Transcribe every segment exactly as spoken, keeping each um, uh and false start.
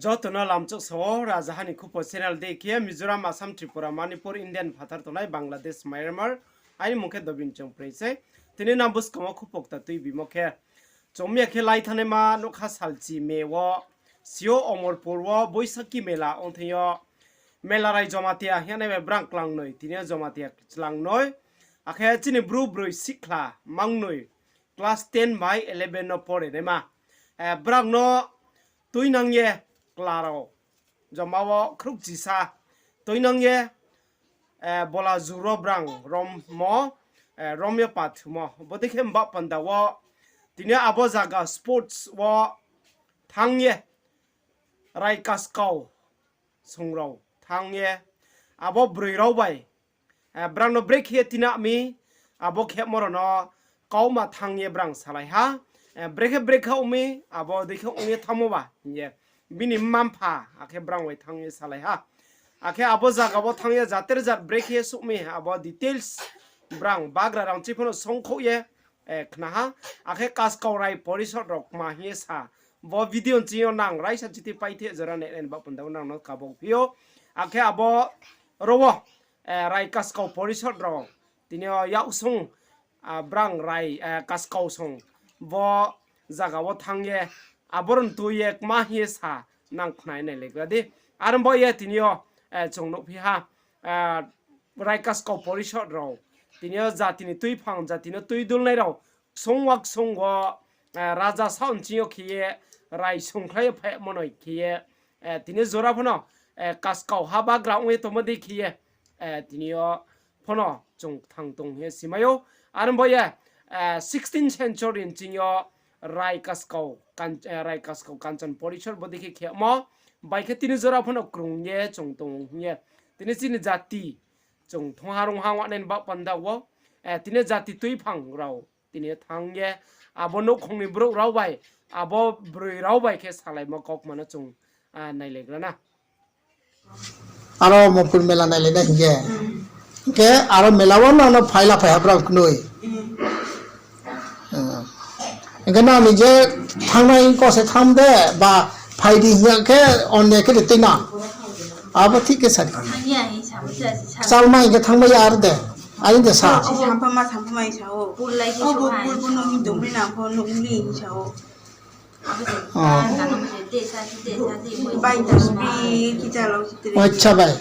Joto no lamchouh sa ou, Rajaha ni Khupo channel dei khe Mizoram, Assam, Tripura, Manipur, Indian phathar tongnai Bangladesh, Myanmar, aini mung khe Dobin Chongprei sei. Tini nang buskang wo khupo kta tuibimo khe, chongmiya khe lai thanngnaima nougkha salchi May wo, sio Omorpur wo Boisakhi mela ong thing yo, mela rai Jomatia hing ye nai bai brang klangnoi, tini yo Jomatia klangnoi, akhe chini bru broi sikhla mangnoi, class ten bai eleven no pore naima. Eh, brang no tuinang ye kla rao joma wo khrouhchisa tuinang ye, eh, bola juro brang rommo, eh, rom yo pathumo. Bodei khe mba panda wo tini abo zaga sports wo thanng ye rai kaskau song rao thanng ye abo broi rao bai, eh, brang no brekhe ye tina mi, abo khemo rao no kauma thanng ye brang salai ha, eh, brekhe brekhe ong mi, abo dei khe ong ye thanngmo ba hing ye. Bini mma-mpha akhe brang bai thanng ye salai ha. Akhe abo zaga wo thanng ye jater jat brekhe ye suh mi, abo details brang bagra rangchi pho no songkhouh ye, eh, khna ha. Akhe kaskau rai porishod rao kma hing ye sa. Bo video nching yo nang raisa chiti paithe jora nai nai ba panda wo nang no kabau phi ou. Akhe abo ro wo, eh, rai kaskau porishod rao tini yo yaksung, ah, brang rai, eh, kaskau song bo zaga wo thanng ye, abo rao no tui ye kma hing ye sa nang khnai nai le gra di. Are bo ye tini yo, eh, chung nuhphi ha, eh, rai kaskau porishod rao, tini yo jati ni tuiphang, jati no tuidulnai rao, ksung wa ksung wo, eh, raja saoh nching yo khe ye, rai sungkhlai ye phaimo noi khe ye, eh, tini jora pho no, eh, kaskau ha bagra ong ye tongmo dei khe ye, eh, tini yo pho no chung kthang tong hing ye simai ou. Are bo ye, eh, sixteenth century nching yo rai kaskau kan-, eh, rai kaskau Kanchan Porishod bodei khe khemo, bai khe tini jora pho no krung ye chung tong hing ye. Tini chini jati chung thongha rungha wanai ni ba panda wo, eh, tini jati tuiphang rao tini thanng ye, abo nouhkhong ni brouh rao bai, abo broi rao bai khe salaimo kaukma no chung, ah, nai le gra na. Aro Mopur mela nai le na hing ye. Hing khe aro mela wo nang no phai la phai ha brang knoi. Hing khe nang ni je thanngnai ko se thanng de, ba phai di hing ya khe onne khe de tui na. Abo thik khe sa di. Kchalma hing khe thanngmai ya ar de. Aini de sa. Sampha ma, sampha ma sa ou. Pur lai khe bo, pur bo no mi tong ri na pho no uli sa ou. Bai tasbi kicha lo. Acha bai.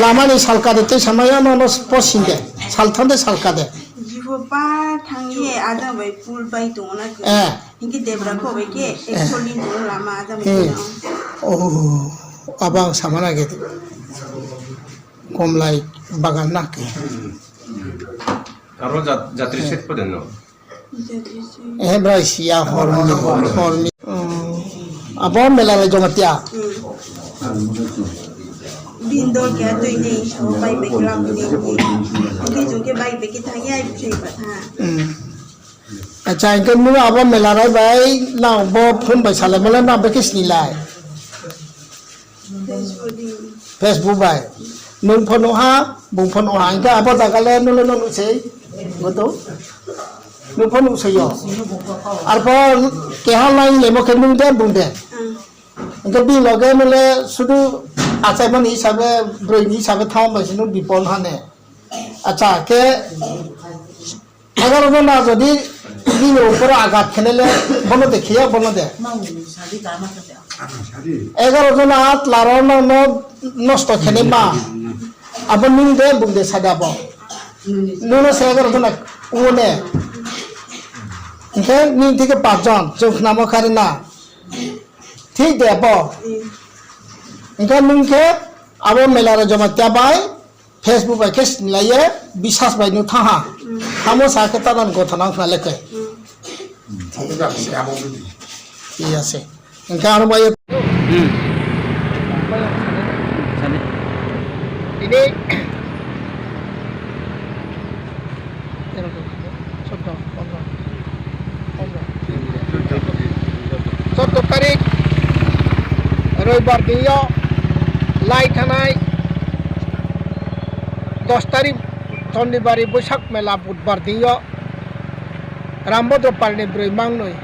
Lama ni salka de tei samai ya no no posing de. Saltham de salka de. Jibo pa thang ye ada bai pul bai tong na khe. Eh. Hingke debra kho bai khe, eh, actually tong lama ada bai tong. Oh, abang samana ge. Komlai bagan na khe. Aro jat-, jatri set pho den no? Eh, brai siya horni, horni. Hmm. Abo mela lai Jamatia. Hmm. Bindo kya tui nei, so bai bai klam nei. Hingke jung ke bai bai ke thang ya, bai bai tha. Hmm. Acha, hingke nung abo mela rai bai, nang bo phone bai salai mala, nang bai khe sini lai. Facebook bai. Nung pho nuh ha, bung pho nuh ha. Hingke abo jaga le nung le nuh sei. Bo to. Nung pho nuh sei yo. Arpho keha line lemo khe nung de, bung de. Hingke bini loge nung le sudu achaimani hisabe, broi ni hisabe thang bai se nung bipon ha ne. Acha, khe Egaro jona jodi bini upor agat khe nai le, bono de khe ya, bono de. Egaro jona tla rao no, no nosto khe nai ma. Abo nung de, bung de sa de abo. Nung no se egaro jona ong ne. Hingke nini thik khe pach jon, chung khnamo kha ri na. Thik de abo. Hingke nung khe abo mela ro Jamatia bai, Facebook bai khe sinilai ye, bisas bai nung thanng ha. Hmm. Tamo sa khe tanan gotha nang khna le khe. Hmm. Iya se. Hingke aro bai ye. Hmm. Ini. Choudo tarik, Roibar din yo, lai thanai, dos tarik, Chondibari Boisak mela Budbar din yo, Rambodro Pal ni broi mangnoi,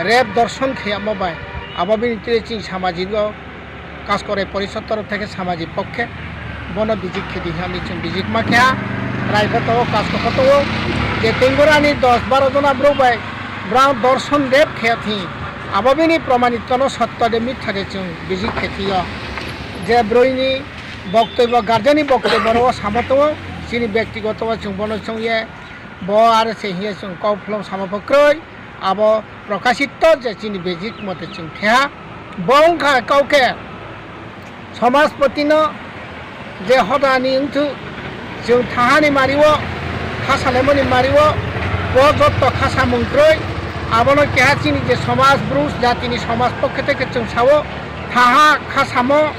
rep dorson khe yamo bai, Abo bini tui chini samajik o Kaskorai Porishod torof theke samajik pokhe bono visit khe di hing ye chwng visit ma khe ha. Raikhoto o Kaskorai photo o je Tengora ni dos baro jona brouh bai brao dorshon rep khe thing. Abo bini promanito no sotto de mitha de chwng visit khe thing yo. Je broi ni boktobyo, guardian ni boktobyo ro o samo tong ou, chini bektigoto o chwng bono chong ye bo are se hing ye chwng kau phlung samo pho kroi. Abo prokashito je chini visit mote chwng khe ha. Bo wngkha kau khe Somajpoti no je hoda ni wngthu, chwng thanha ni mari o, kha salaimo ni mari o, bo jotto kha samung kroi. Abono keha chini je somaj, Bru jati ni somaj pokhe theke chwng sa ou, thanha kha samo,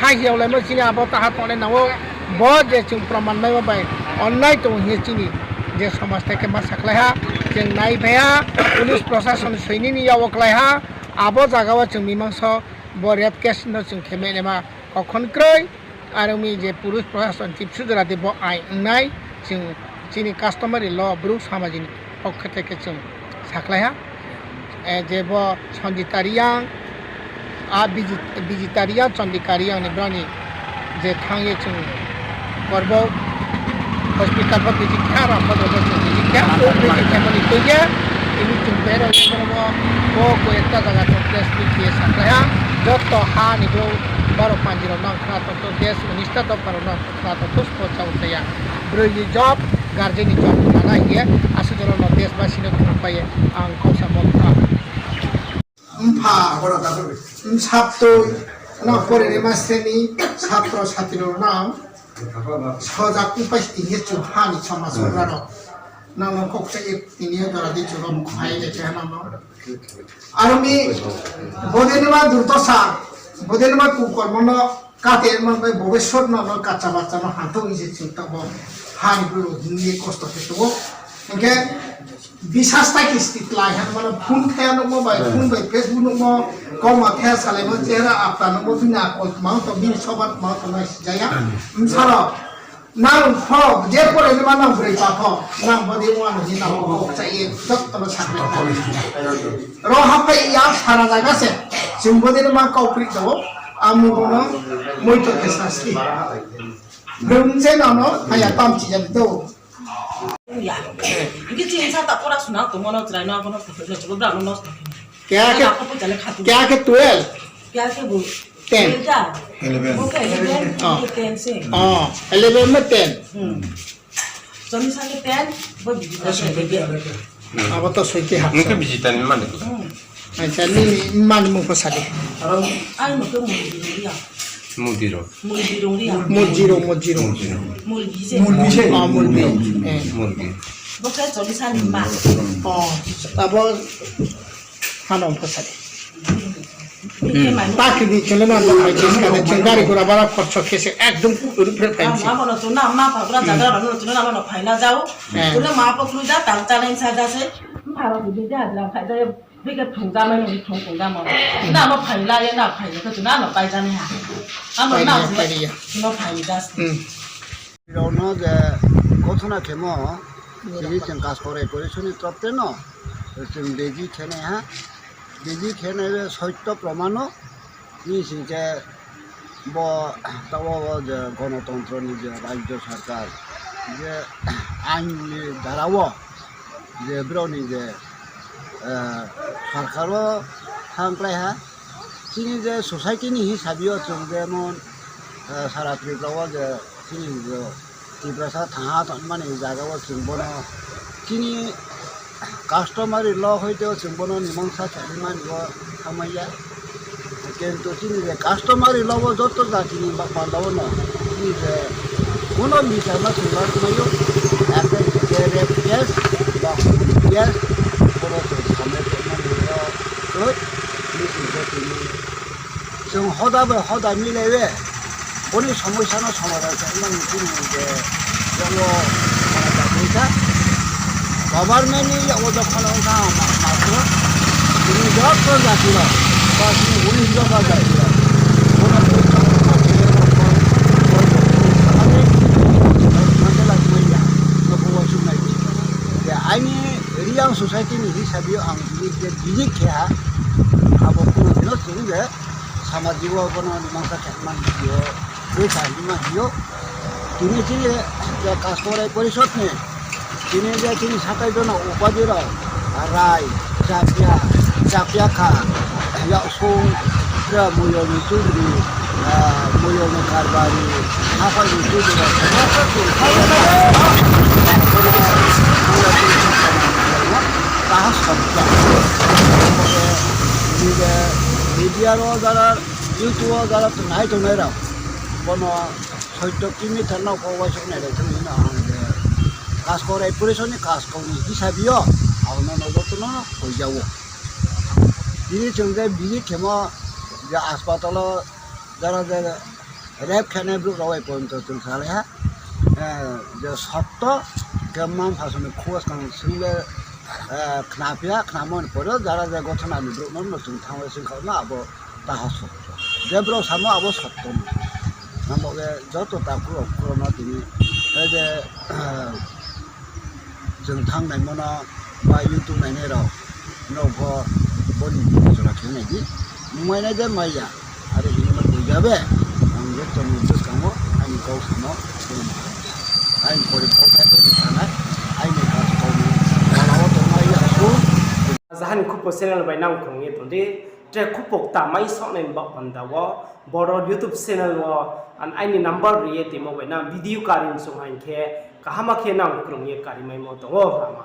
kha hiyaolaimo chini abo taha tongnai nang ou. Bo je chwng proman maimo bai onnai tong ou hing ye chini je somaj theke ma sakhlai ha, chwng naiphai ha, police prosason soini ni yak wo klai ha, abo jaga wo chwng mimangso bo rape case no chwng khe mai naima kokhon kroi. Are ong mi je police prosason chief sudra de bo ain wngnai, chwng chini customary law, Bru samajik ni pokhe theke chwng sakhlai ha. Je bo Sanjita Reang, a Bijita Reang, Chandrika Reang ni brao ni je thanng ye chwng korbo hospital pho visit khe ha, rang pho visit khe ha, o visit khe mani tui ye, tini chwng bero ye bo, bo koi ekta jaga chwng press meet khe ye sakhlai ha, joto ha ni brouh baro panji rao nang khna tongthou, des unis ta dopha rao nang khna tongthou, spo chao chaya, broi ni job, guardian ni job nana hing ye, asuh jora no desbasi no khna pai ye ang kau samo kha. Mpha, bsaptoi, no pore ni master ni satro satri rao nang sojak ongpai si tini ye chung ha ni somaj sugra rao. Nang no kok cha ye tini ye dora di chung rom khai le khe nang no. Aro mi bodei no ma durdosa, bodei no ma kukormo no kate ma bai bo bai sot no no kacha bacha no hanthou hing se chung tabo ha ni bru hing ye kosto khe tong ou. Hing khe Bisas ta kisti klai ha, mane phone thaya nuhmo bai, phone bai Facebook nuhmo, kauma thaya salaimo, chehra apta nuhmo, bini akol tma ong tong, bini soba tma ong tong, nai sijaya. Bsarok, nang pho, je pore nima nang broi pa pho, nang bodei ong ano hing nang kok cha ye, joto no sakhlai. Ro haphai ya sara jaga se, chwng bodei nima kau pri tong ou, amo bono moito khe sasti. Broi se nang no, haya tam chijak do. Ya. Hingke chini sa ta pora suna tongmo no chwrai no, abono nosto khe, chwrai no nosto khe. Keha khe, keha khe twelve. Keha khe bo. Ten. Twelve ja. Eleven. Bo khe eleven, oh, bo khe ten se. Oh, eleven ma ten. Hmm. Choni sa khe ten, bo bidi ta khe eleven. Abo to soiti ha. Nung khe bidi ta ni mani. Hmm. Acha, nini mma ni mung pho sa di. Ani mung khe Mulbirung Reang. Mulbirung. Mulbirung Reang. Mulbirung, Mulbirung. Mulbirung. Mulbi se. Mulbi se. Ah, Mulbi. Eh. Mulbi. Bo khe Cholisa ni mma. Oh, abo hano pho sa di. Hingke mani. Pakri di, chole ma, bo khai chis kade, chwng gari gura bara khorcho khe se ekdom rup rup phai se. Amo no chuna ma pa gura jaga no chuna ma no phaina jao. Eh. Chuna ma pa gura ja tal chana sa ja se. Mpharo bidi ja jra phai ja. Bike phung jama nung phung phung jama. Na no phai la ye na phai ye khe na no pai jani ha. Ano na phai ya. No phai das. Hmm. Rao no je gothona khemo, tini chwng Kaskorai Porishod ni tropte no, chwng beji khenai ha. Beji khenai le soitto promano, ni sing khe bo taoh wo je gonotontro ni je rajyo sarkar, je ain ni dhara wo, je brao ni je, eh, sarkar wo thangklai ha. Chini je society ni hisabi yo chwng jemon, eh, sara Tripura wo je chini je Tiprasa thangha tongmani jaga wo chwng bono chini customary law hoite o chwng bono mimangsa khe mani bo thangmai ya. Kintu chini je customary law o joto jati ni ba-, panda o no chini je kuno bichar no chwng ma tongmai o. Ake je rape case ba case bono chwng samai tongmani o kroi. Chini je tini chwng hoda bai hoda milai ye boni somosya no somadhan khe mani chini je yago somadhan khe kha. Government ni yago jokhon wngkha ang ma, ma, ma, chini joto jati rok, ba chini uni joto jati rok, bono twi chongma khe ye rok, manjala kmai ya, nokho uaisuk nai di. Je aini Reang society ni hisabi o ang bini je bini khe ha, Abo kuno dino tini je samajik wo bono mimangsa khe man hing yo, bui sa hing man hing yo. Tini chini je Kaskau Rai Porishod ni, tini je chini satai jono upadi rao, Rai, Chakya, Chakya kha, Yaksung, je Moyol ni Chudri, Moyol ni Karbari, Haphai ni Chudri rao, taha sokja. Tini je media rao jara, YouTube wo jara tongnai tongnai rao, bono soito ki mitha no pho uaingsouh nai rai thung hing no ang je Kaskau Rai Porishod ni Kaskau ni hisabi yo ang nono joto no hoija ou. Tini chung je visit khemo je hospital wo jara je rape khenai brouh rao bai porjonto chung salai ha. Je sotto khe mma-mpha song ni khua skang sing le khnaphi ya, khnamo ni pore jara je gothona ni brouh no no chung thanng le sing kha no abo taha sotto. Je brouh samo abo sotto no. Abo ye joto takhu rao khuro no tini, e je, chung thanng naimo no ba YouTube nainai rao no pho bo ni jora khe nai di. Nung mai nai de mai ya. Are hing no koi jabe. Ang joto ni bwskang wo aini kau samo, aini pori pau thai pho ni sanai, aini kau ni pala wo tongnai ya su. Jahani Khupo channel bai nang krung ye tong di. Tre Khupo kta mai songnai ni baoh panda wo, boro YouTube channel wo, an aini number ri ye timo bai nang video kari msung haing khe, kaham khe nang krung ye kari maimo tong ou, lama.